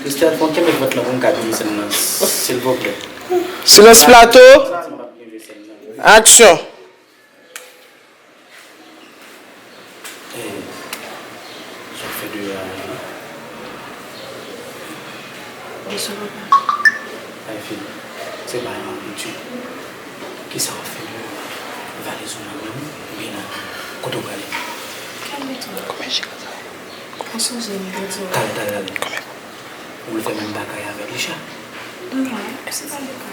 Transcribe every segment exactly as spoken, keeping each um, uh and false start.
Christelle, fè w kenbe vant lan pou m ka kenbe sèn nan, silvouplè. Silans plato. Aksyon. Eh, sa w fè deyò a la? Bonswa, papa. Ay, fi, se pa yon abitid. Kisa w ap fè deyò a? Valiz ou nan men w, oubyen nan men w? Kote w prale? Kalme twa. Konbyen jig sa ye? Pa sonje m te di w. Talè, talè, talè. Ou vle fè menm bagay avèk Licha? Non, se pa le ka.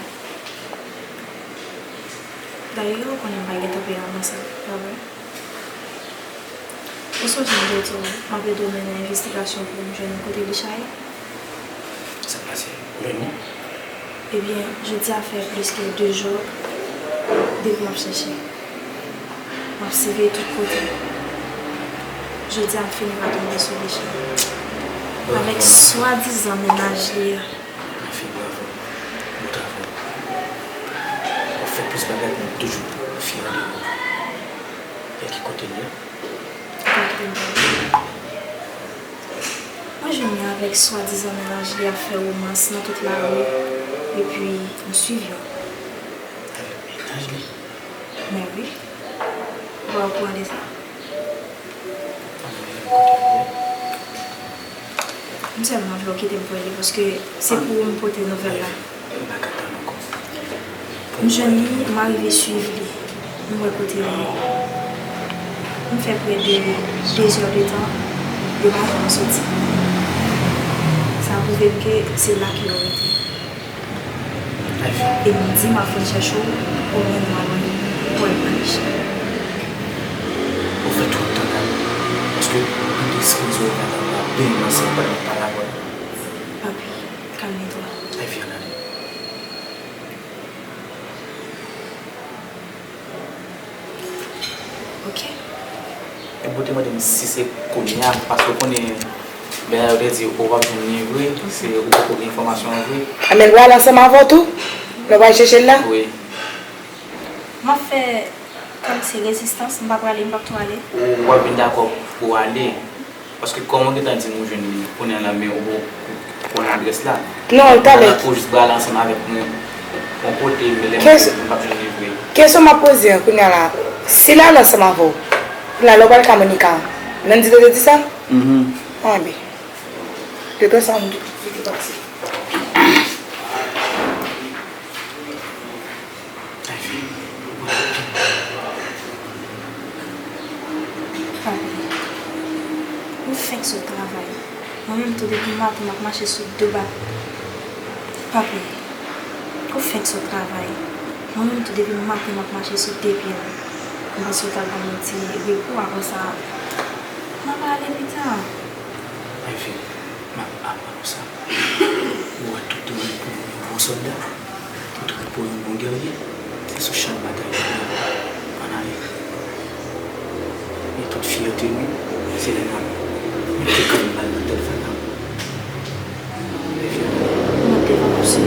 Dayè, ou konnen m pa gentan peye avan sa, pa vre? Ou sonje m te di w, m ap ede w mennen envestigasyon pou m jwenn kote Licha ye? Sa k pase? Ou jwenn li? Ebyen, jodi a fè plis ke de jou depi m ap chèche. M ap siveye tout kote. Jodi a, m fini pa tonbe sou Licha. Avèk swadizan mennaj li a. Anfen, bravo. Bon travay. W ap fè plis bagay pou m toujou fye de ou. E ki kote l ye? Mwen jwenn li avèk swadizan mennaj li ap fè womans nan tout lari, epi m swiv yo. Avèk mennaj li? Men wi. Ou pa okouran de sa? Ann voye l kote l ye. M sèlman vle w kite m pou li, paske se pou ou m pote nouvèl la. M pa ka tann ankò. M jwenn li, m arive swiv li. M wè kote l ye. M fè prè de de zè de tan, yo pa janm soti. Sa pwouve m ke se la ke yo rete. E m di m ap vin chèche w, ou menm w al wè, pou w al pran Licha. Ou fè twòp tan, dam. Paske m te sipoze wè madanm la byen nan sèt pa la vòt. Papi, kalme twa. Ay, fi, ann ale. Ok. Epi ou te mande m si se kounye a, paske ou konnen, Bernard te di ou p ap jwenn li vre, se ou poko gen enfòmasyon an vre. A, men l pral ansanm avè w tou? Lè w pral chèche l la? Wi. M ap fè kòmsi rezistans, m pa prale, m p ap tou ale. Ou, ou p ap vin dakò pou w ale. Paske kòman w gentan di m ou jwenn li kounye a la, men ou poko konn adrès la? Non, talè. Ou jis prale ansanm avèk mwen yon kote, men lè m, m p ap jwenn li vre. Kesyon m ap poze an kounye a la, si l al ansanm avè w, kounye a lè w pral ka Monica, Nandy te di sa? Mhm. Anben. De tout fason, m te pati. Papi, ou fenk sot travay. Mwen menm tou depi maten m ap mache sou de ba. Papi, ou fenk sot travay. Mwen menm tou depi maten m ap mache sou de pye m. M panse ou t al ban m yon ti repo, apre sa, n a pale pita. Ay, fi, m ap aprann ou sa. Ou wè tout moun pou yon bon sòlda, tout moun pou yon bon gèrye. Se sou chan batay nou ye. Ann ale. E tout fyète nou, se lè n ap mete kanbal nan tèt fatra. Mwen devan nou, se